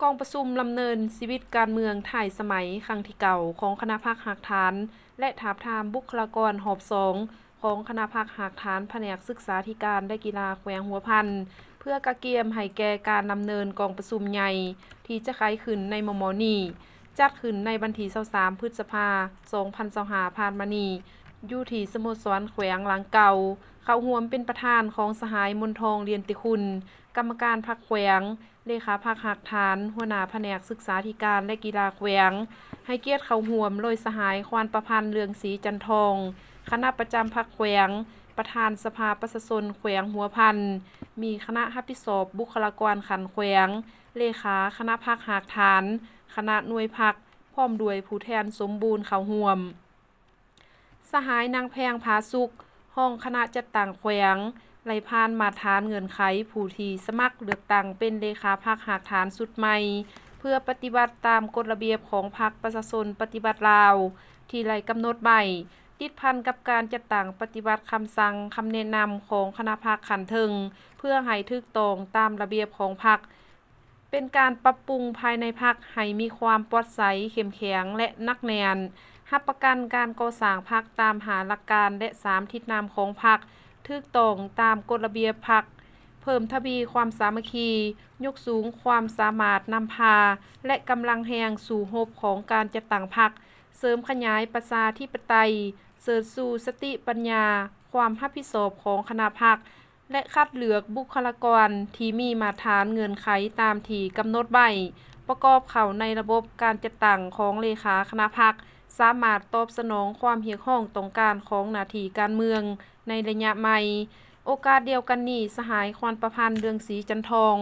ກອງປະຊຸມດຳເນີນຊີວິດການເມືອງທ້າຍສະໄໝຄັ້ງທີເກົ້າຂອງຄະນະພັກຮາກຖານ ແລະ ທາບທາມບຸກຄະລາກອນຮອບສອງຂອງຄະນະພັກຮາກຖານ ພະແນກສຶກສາທິການ ແລະ ກິລາແຂວງຫົວພັນ ເພື່ອກະກຽມໃຫ້ແກ່ການດຳເນີນກອງປະຊຸມໃຫຍ່ທີ່ຈະໄຂຂຶ້ນໃນມໍ່ໆນີ້ ຈັດຂຶ້ນໃນວັນທີຊາວສາມ ພຶດສະພາ ສອງພັນຊາວຫ້າ ຜ່ານມານີ້ ຢູ່ທີ່ສະໂມສອນແຂວງຫຼັງເກົ່າ, ເຂົ້າຮ່ວມເປັນປະທານຂອງສະຫາຍ ມົນທອງ ລຽນຕິຄຸນ ກຳມະການພັກແຂວງ, ເລຂາພັກຮາກຖານ, ຫົວໜ້າພະແນກສຶກສາທິການ ແລະ ກິລາແຂວງ, ໃຫ້ກຽດເຂົ້າຮ່ວມໂດຍສະຫາຍ ຄວານປະພັນ ເລື່ອງສີຈັນທອງ ຄະນະປະຈຳພັກແຂວງ, ປະທານສະພາປະຊາຊົນແຂວງຫົວພັນ, ມີຄະນະຮັບຜິດຊອບບຸກຄະລາກອນຂັ້ນແຂວງ, ເລຂາຄະນະພັກຮາກຖານ, ຄະນະໜ່ວຍພັກ, ພ້ອມດ້ວຍຜູ້ແທນສົມບູນເຂົ້າຮ່ວມ. ສະຫາຍ ນາງ ແພງ ຜາສຸກ ຮອງຄະນະຈັດຕັ້ງແຂວງ ໄດ້ຜ່ານມາດຖານເງື່ອນໄຂຜູ້ທີ່ສະໝັກເລືອກຕັ້ງເປັນເລຂາພັກຮາກຖານຊຸດໃໝ່ ເພື່ອປະຕິບັດຕາມກົດລະບຽບຂອງພັກປະຊາຊົນປະຕິວັດລາວ ທີ່ໄດ້ກຳນົດໄວ້ ຕິດພັນກັບການຈັດຕັ້ງປະຕິບັດຄຳສັ່ງ, ຄຳແນະນຳຂອງຄະນະພັກຂັ້ນເທິງ ເພື່ອໃຫ້ຖືກຕ້ອງຕາມລະບຽບຂອງພັກ. ເປັນການປັບປຸງພາຍໃນພັກໃຫ້ມີຄວາມປອດໃສ, ເຂັ້ມແຂງ ແລະ ໜັກແໜ້ນ, ຮັບປະກັນການກໍ່ສ້າງພັກຕາມຫ້າຫຼັກການ ແລະ ສາມທິດນຳຂອງພັກ, ຖືກຕ້ອງຕາມກົດລະບຽບພັກ, ເພີ່ມທະວີຄວາມສາມັກຄີ, ຍົກສູງຄວາມສາມາດນຳພາ ແລະ ກຳລັງແຮງສູ້ຮົບຂອງການຈັດຕັ້ງພັກ, ເສີມຂະຫຍາຍປະຊາທິປະໄຕ, ເສີດຊູສະຕິປັນຍາ, ຄວາມຮັບຜິດຊອບຂອງຄະນະພັກ ແລະ ຄັດເລືອກບຸກຄະລາກອນທີ່ມີມາດຖານເງື່ອນໄຂຕາມທີ່ກຳນົດໄວ້ ປະກອບເຂົ້າໃນລະບົບການຈັດຕັ້ງຂອງເລຂາຄະນະພັກ, ສາມາດຕອບສະໜອງຄວາມຮຽກຮ້ອງຕ້ອງການຂອງໜ້າທີ່ການເມືອງໃນໄລຍະໃໝ່. ໂອກາດດຽວກັນນີ້, ສະຫາຍ ຄວານປະພັນ ເລື່ອງສີຈັນທອງ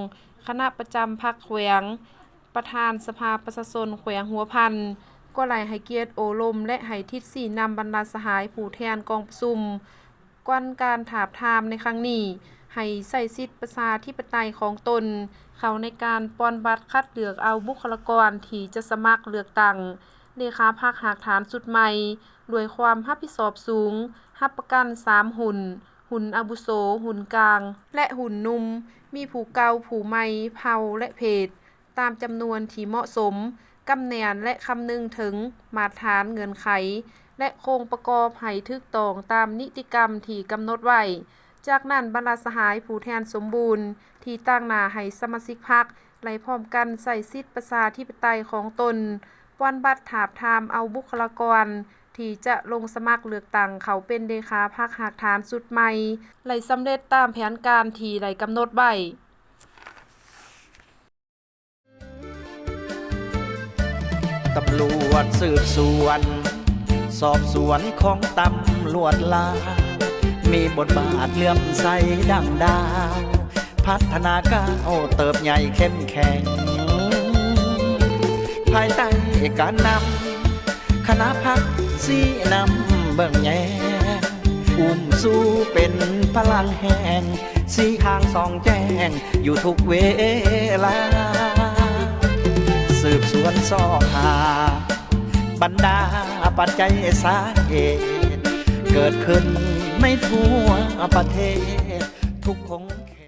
ຄະນະປະຈຳພັກແຂວງ, ປະທານສະພາປະຊາຊົນແຂວງຫົວພັນ ກໍໄດ້ໃຫ້ກຽດໂອ້ລົມ ແລະ ໃຫ້ທິດຊີ້ນຳບັນດາສະຫາຍຜູ້ແທນກອງປະຊຸມ ກ່ອນການທາບທາມໃນຄັ້ງນີ້ ໃຫ້ໃຊ້ສິດປະຊາທິປະໄຕຂອງຕົນ ເຂົ້າໃນການປ່ອນບັດຄັດເລືອກເອົາບຸກຄະລາກອນທີ່ຈະສະໝັກເລືອກຕັ້ງເລຂາພັກຮາກຖານຊຸດໃໝ່ ດ້ວຍຄວາມຮັບຜິດຊອບສູງ, ຮັບປະກັນສາມຮຸ່ນ, ຮຸ່ນອາວຸໂສ, ຮຸ່ນກາງ ແລະ ຮຸ່ນໜຸ່ມ, ມີຜູ້ເກົ່າ, ຜູ້ໃໝ່, ເຜົ່າ ແລະ ເພດ. ຕາມຈຳນວນທີ່ເໝາະສົມ, ກຳແໜ້ນ ແລະ ຄຳນຶງເຖິງມາດຖານເງື່ອນໄຂ ແລະ ໂຄງປະກອບໃຫ້ຖືກຕ້ອງຕາມນິຕິກຳທີ່ກຳນົດໄວ້. ຈາກນັ້ນ, ບັນດາສະຫາຍຜູ້ແທນສົມບູນທີ່ຕາງໜ້າໃຫ້ສະມາຊິກພັກ ໄດ້ພ້ອມກັນໃຊ້ສິດປະຊາທິປະໄຕຂອງຕົນ, ປ່ອນບັດທາບທາມເອົາບຸກຄະລາກອນທີ່ຈະລົງສະໝັກເລືອກຕັ້ງເຂົ້າເປັນເລຂາພັກຮາກຖານຊຸດໃໝ່ ໄດ້ສຳເລັດຕາມແຜນການທີ່ໄດ້ກຳນົດໄວ້. ຕຳຫຼວດສືບສວນ ສອບສວນຂອງຕຳຫຼວດລາວ ມີບົດບາດເຫຼື້ອມໃສດັ່ງດາວ ພັດທະນາກ້າວເຕີບໃຫຍ່ເຂັ້ມແຂງ ພາຍໃຕ້ການນຳ ຄະນະພັກຊີ້ນຳເບິ່ງແຍງ ອຸ້ມຊູເປັນພະລັງແຮງ ຊີ້ທາງສ່ອງແຈ້ງຢູ່ທຸກເວລາ ສືບສວນຊອກຫາບັນດາປັດໄຈສາເຫດ ເກີດຂຶ້ນໃນທົ່ວປະເທດ ທຸກຄົນ